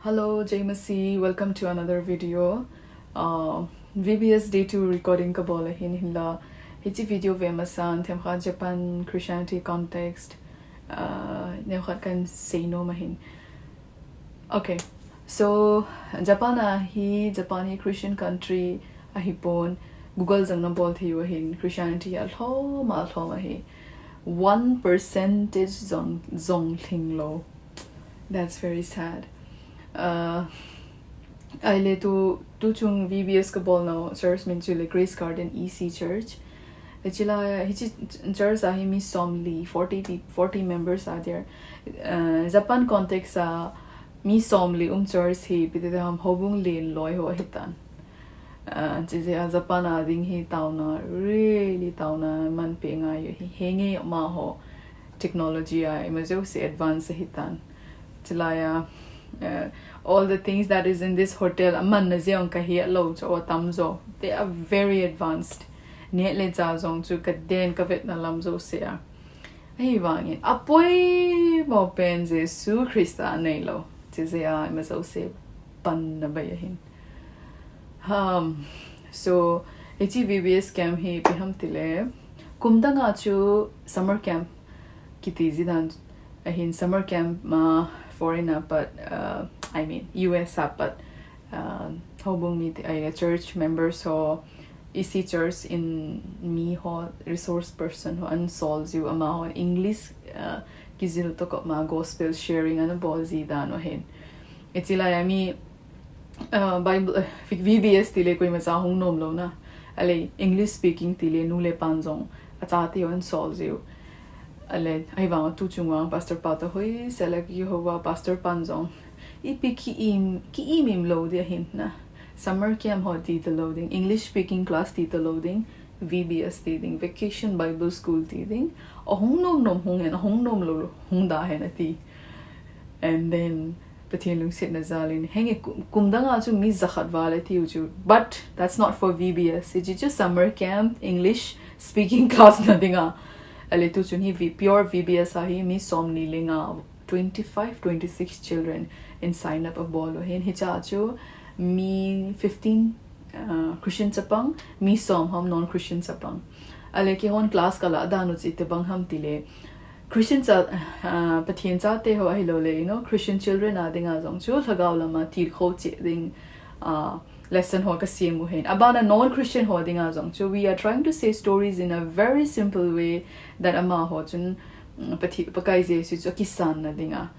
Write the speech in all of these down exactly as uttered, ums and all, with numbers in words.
Hello, Jai Masih, welcome to another video. Uh, V B S day two recording kabol ahin hinla. Hiche video ve masan, themkhat Japan Christianity context, uh, themkhat kan seinom ahin. Okay, so Japan a hi, Japan hi Christian country ahipon, Google jong nabol thei u ahin, Christianity alhom, alhom ahi. One percentage jong, jong lhing lou. That's very sad. Uh, ahile tu, tu chung V B S kabol nau church min chu le Grace Garden E C Church. Hiche la, hiche church a hi mi somli, forty peop-, forty members are there. Uh, Japan context a mi somli um church hi ipi ti ham, houbung len loi ho ahitan. Uh, chujeh a Japan a ding hi taona, really taona manpeh ngai u ahi. Henge amaho technology a ima jouse advance ahitan. Chulai a, uh, all the things that is in this hotel, amanna jong kahet lou chu atamjo. They are very advanced. Net le chah jong chu kaden kavetna lam jouse a. Ahivangin apoimo pen Jesu Christa neilou. Chujeh a ima jouse panna bai ahin. Um, so, hiche V B S camp hi ipi ham tile, kum dang a chu summer camp kiti ji dan ahin, summer camp ma foreign a pat, uh, I mean, U S a pat, uh, houbung mi ti, ahile church members ho, E C church in mi ho, resource person ho ana sol jiu, amaho English, uh, kijil toh koma gospel sharing ana bol ji dan u ahin. Hiche lai a mi, uh, Bible, uh, V B S tile koimacha hung nom lou na. Ahile English speaking tile nu le pan jong achate ho ana sol jiu. Ahile ahivang tu chung vang pastor pa toh hoisel a kihou va, pastor pan jong ipi ki-im, ki-im im lou ding ahin na. Summer camp ho ti talou ding, English speaking class ti talou ding, V B S ti ding, Vacation Bible School ti ding. Ahung nom nom hung hen, ahung nom lou lou hung da hen ati. And then Pathen lungsetna jal in, henge kum, kum dang a chu mi jakhat val atiu chu. But that's not for V B S. Hiche chu summer camp, English speaking class na dinga. Ahile tu chung hi V-, pure V B S a hi mi somni le nga, twenty-five, twenty-six children in sign up abol u ahin. Hiche a chu mi fifteen, uh, Christian chapang, mi som ham non-Christian chapang. Ahile keihon class kalah dan u chu itobang ham tile, Christian cha, uh, Pathen chate ho ahilouleh, you know, Christian children a dinga jong chu lhagao lama tilkhou cheh ding, uh, lesson ho kasem u ahin. Abana non-Christian ho dinga jong chu, we are trying to say stories in a very simple way that amaho chun, mm, Pathe-, Pakai Jesu chu akisan na dinga.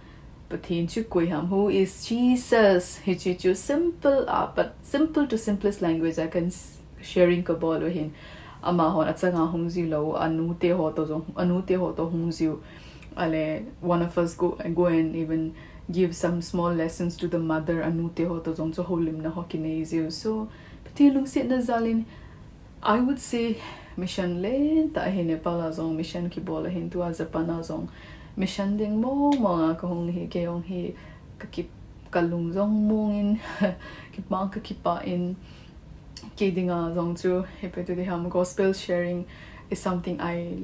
Pathen chu koi ham, who is Jesus? Hiche chu simple a, but simple to simplest language a kan s-, sharing kabol u ahin. Amahon achanga hung jiu lou, anute ho toh jong, anute ho toh hung jiu. Ahile, one of us go, go and even give some small lessons to the mother, anute ho toh jong chu houlimna ho kinei jiu. So, Pathen lungsetna jal in, I would say mission lentah ahi, Nepal a jong mission kibol ahin, tua Japan a jong mission ding mong mong a kahung hi, kei jong hi kaki-, kalung jong mong in, kipah, kakipah in, kei dinga jong chu, ipi ti ding ham, gospel sharing is something I,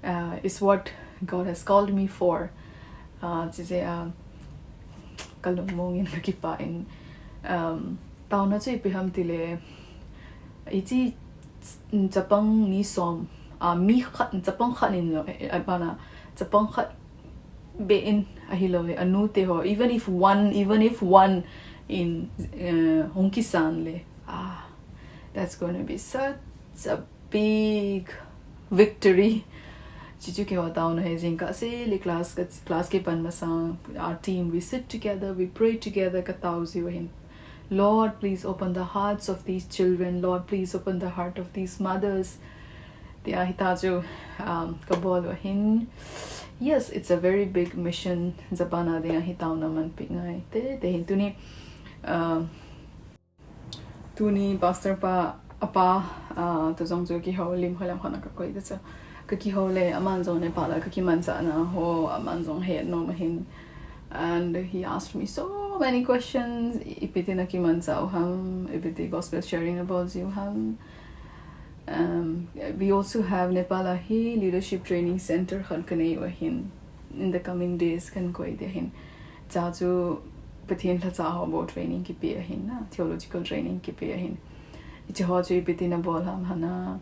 uh, is what God has called me for. Uh, chujeh a, kalung mong in, kakipah in, um, taona chu ipi ham tile, hiche chapang mi som, ah, mi khat, chapang khat in, eh, abana, chapang khat beh in ahilouleh, anute ho, even if one, even if one in, eh, hung kisan le, ah, that's gonna be such a big victory. Chuchu keiho taona hi jingkah seh le class ka, class kipan masang, our team, we sit together, we pray together, katao jiu ahin. Lord, please open the hearts of these children. Lord, please open the heart of these mothers. Tia hita chu, um, kabol u ahin. Yes, it's a very big mission. Japan a dinga hi taona manpeh ngai. Te, te hin tuni, um, Tuni pastor pa, apa, ah, toh jong chu kihoulim, hoilam khat a kakoi ta chu. Kakihou le, aman jong Nepal a kakimanchahna ho, aman jong ahet nom ahin. And he asked me so many questions. Ipi ti nakimanchah u ham, ipi ti gospel sharing nabol jiu ham. Um, we also have Nepal a hi leadership training center khat kanei u ahin. In the coming days kan koi ding ahin. Cha chu Pathen lhacha ho bou training kipe ahin na, theological training kipe ahin. Hiche ho chu ipi tina bol ham hana,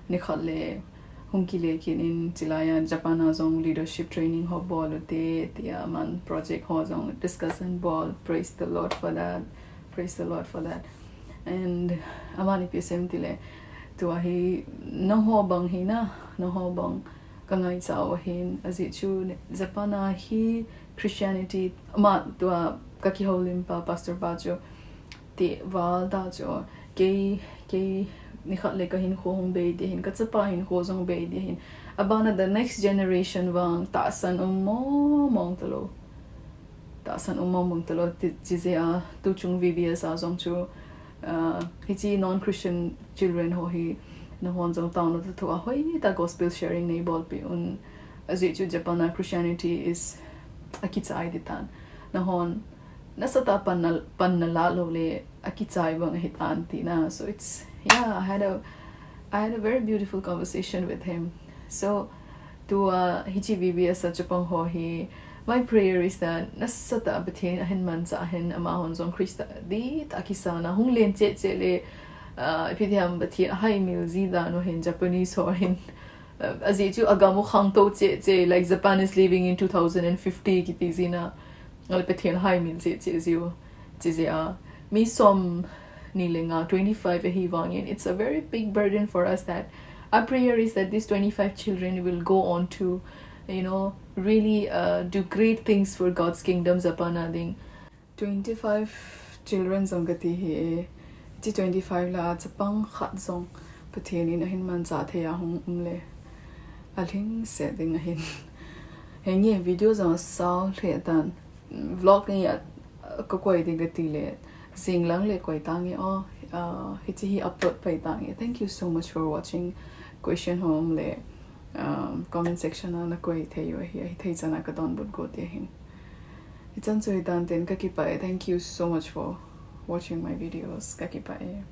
nikhat le hung kile kit in, chulaiya Japan a jong leadership training ho bol ute, tia aman project ho jong discussion bol. Praise the Lord for that. Praise the Lord for that. And aman ipi asei em tile, tua hi nangho bang hi na, nangho bang ka ngaicha u ahin, ajeh chu Japan a hi Christianity, ama tua ka kihoulimpa, pastor pa chu, ti val ta chu, kei, kei nikhat le ka hinkho hung bei ding ahin, ka chapa hinkho jong bei ding ahin. Abana the next generation vang tahsan um mong mong talou. Tahsan um mong mong talou, ti, chijeh a, tuchung V B S a jong chu, uh, hiche non-Christian children ho hi, nahon jong taona toh thua hoitah gospel sharing nei bolpeh un. Ajeh chu Japan a Christianity is akichai ding tan. Nahon nasatah a pan na, pan nalah lou le akichai bang ahi tan tina. So it's, yeah, I had a, I had a very beautiful conversation with him. So, tua hiche V B S a chapang ho hi, my prayer is that nasatah a Pathen ahin manchah ahin, amahon jong Christa dihtah a kisan a hung len cheh cheh le, uh, ipi ti ham, Pathen ahaimil ji dan u ahin, Japanese ho ahin, uh, ajeh chu agam u khangtou cheh cheh, like Japan is living in two thousand and fifty kiti jin a, ale Pathen ahaimil cheh cheh jiu. Chijeh a, mi som ni le nga, twenty-five ahi vangin, it's a very big burden for us that our prayer is that these twenty-five children will go on to, you know, really, uh, do great things for God's kingdom, Japan a ding. Twenty-five children jong kati hi e. Hiche twenty-five lah a chapang khat jong Pathen in ahin manchah thei a hung um le, alhingset ding ahin. Henge, video jong asao lheh tan. Vlog ni a, ka koi ding kati le, jing lang le koi tange o, uh, hiche hi upload pai tange. Thank you so much for watching. Question ho um le, um, comment section a nakoi thei u ahi, ahithei chan a ka donbut got ding ahin. Hichan chu hitan tin, ka kipah e. Thank you so much for watching my videos. Ka kipah e.